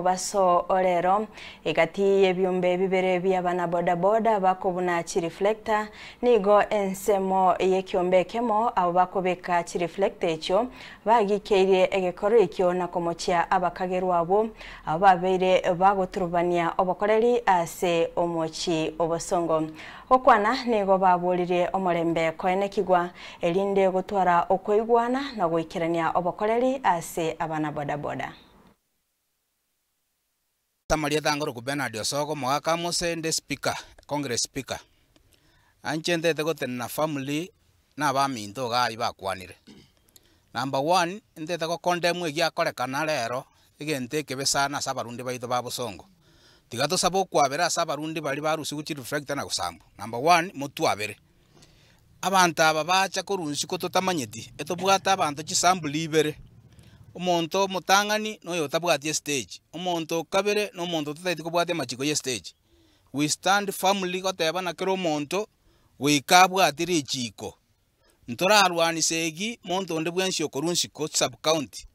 Omobaso orero egati y'ebiombe bibere bi'abana bodaboda bakobuna chireflector nigo ensemo y'ekiombe ekemo abo bakobeka chireflector echio bagikeirie egekoro ekio na komochia abakagerwa abwo abo babeire bagoturubania obokoreri ase omochi obosongo. Gokwana nigo baboririe omorembe koenekigwa erinde gotwara okoigwana na goikerania obokoreri ase abana bodaboda. Amarieta angoro Bernard Osogo mogaka mose nde speaker, Congress speaker. Anche ntete gotenena family na abaminto iga aywo bakwanire. Number one, ntete go condemn egiakorekana rero, egento ekebe sana ase abarundi baito ba bosongo. Tiga tosabe okwabera ase abarundi baria barusiwu chireflector na gosambwa. Number one, motwabere. Abanto aba bacha korwa isiko totamanyeti, etobwate abanto chisample ibere, omonto omotang'ani na oyo otabwati estage, omonto o kabere na omonto otataeti kobwatia amachiko ya estage. We stand firmly goteba na kera omonto goika abwati richiko. Ntorarwanie segi monto onde bwensi okorwa nsiko sub county.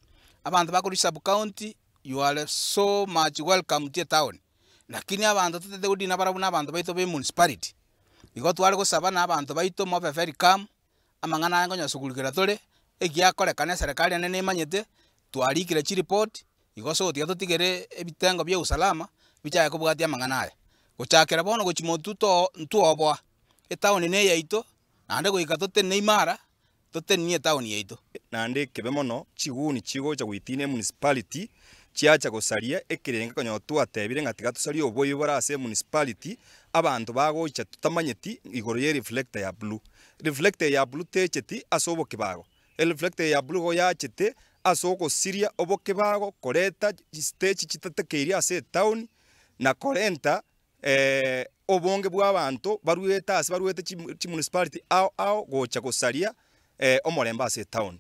Abanto bakorwa sub county you are so much welcome to etown, lakini abanto totagete godina barabwo na abanto baito ba emunicipality. Igo tware gosaba na abanto baito mobe very calm, amang'ana aya nkonyasugurikera tore, egiakorekana eserekari ende nemanyete, twarikire chiripoti, igo so tiga totigere ebitengo bia usalama, bichake kobwatia amang'ana aya. Gochakera bono gochia motwe to ntwoboa, etown ne eyaito, naende goika totenene imara, totenenie etown yaito. Naende ekebe mono, chiguni chigocha goitina emunicipality, chiacha gosaria ekerengo ekonyora twatebire ng'a tiga tosarie oboibi bore ase emunicipality, abanto bagocha totamanyeti igoro ye reflector ya blue. Reflector eye ya blue techeti ase obokibago, ereflector eye ya blue igo yachete ase ogosiria obokibago, koreta chistage chitatakeirie ase etown, na korenta obonge bw'abanto baruete ase baruete chimunicipality ao ao gocha gosaria omorembe ase etown.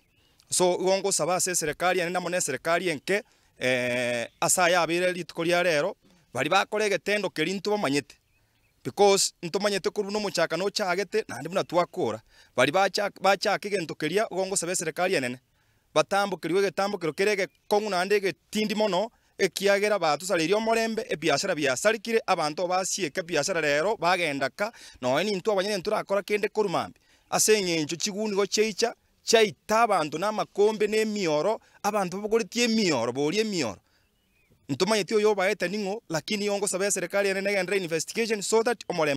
So igo ngosaba ase eserekari ende amo na eserekari enke ase aya abeire rituko ria rero, baria bakora egetendo keria ntobamanyete because ntomanyete korwa buna omochakano ochagete naende buna twakora. Baria bacha bachaka egento keria igo ngosaba eserekari enene, batambokerwe egetambokero kere egekong'u naende egetindi mono, Ekiagera batosareirie omorembe, ebiasara biasarekire, abanto basieka ebiasara rero bagenda ka, nonya nintwe abanyene ntorakora kende korwa mambia. Ase engencho chigunigo chiaicha, chiaita abanto namakombe na emioro, abanto babogoretie emioro, boria emioro. Ntomanyeti oyo obaete ning'o, lakini nigo ngosaba eserekari ere negenderere investigation so that omorembe.